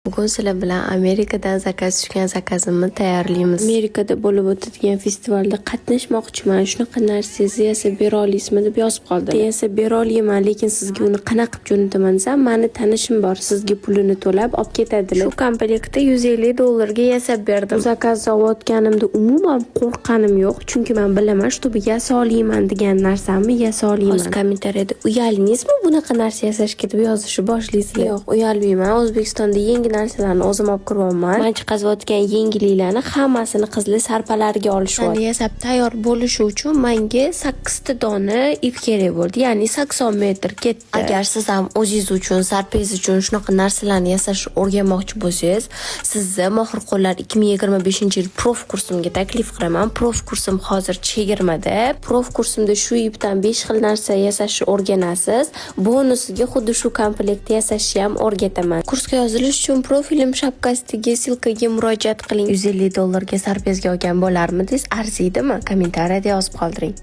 Bugun sizlar bilan Amerikadan zakaz tushgan zakazimni tayyorlaymiz. Amerikada bo'lib o'tadigan festivalda qatnashmoqchiman. Shunaqa narsangizni yasab bera olasizmi, deb yozib qoldim. Yasab bera olaman, lekin sizga uni qanaqa qilib jo'nataman desam, mani tanishim bor, sizga pulini to'lab olib ketadilar. Shu komplektni 150 dollarga yasab berdim. Bu zakazni olayotganimda umuman qo'rqqanim yo'q, chunki man bilaman, чтобы yasa olaman degan narsamni yasa olaman. Hozir kommentariyada "Uyaldingizmi bunaqa narsa yasashga?" deb yozishni boshlaysizlar. Yo'q, uyalmayman. O'zbekistonda yangi narsalarni o'zim olib kiryapman. Man chiqazayotgan yangiliklarni hammasini qizlar sarpalariga olishyapti. Yasab tayyor bo'lishi uchun menga sakkizta dona ip kerak bo'ldi, ya'ni 80 metr ketdi. Agar siz ham o'zingiz uchun, sarpangiz uchun shunaqa narsalarni yasashni o'rganmoqchi bo'lsangiz, sizni "Mohir qo'llar 2025-yil" prof kursimga taklif qilaman. Prof kursim hozir chegirmada. Prof kursimda shu ipdan besh xil narsa yasashni o'rganasiz. Bonusiga xuddi shu komplektni yasashni ham o'rgataman. Kursga yozilish uchun profilim shapkasidagi ссылка ga murojaat qiling. 150 dollarga sarpezga olgan bo'larmidingiz? Arziydimi? Kommentariyada yozib qoldiring.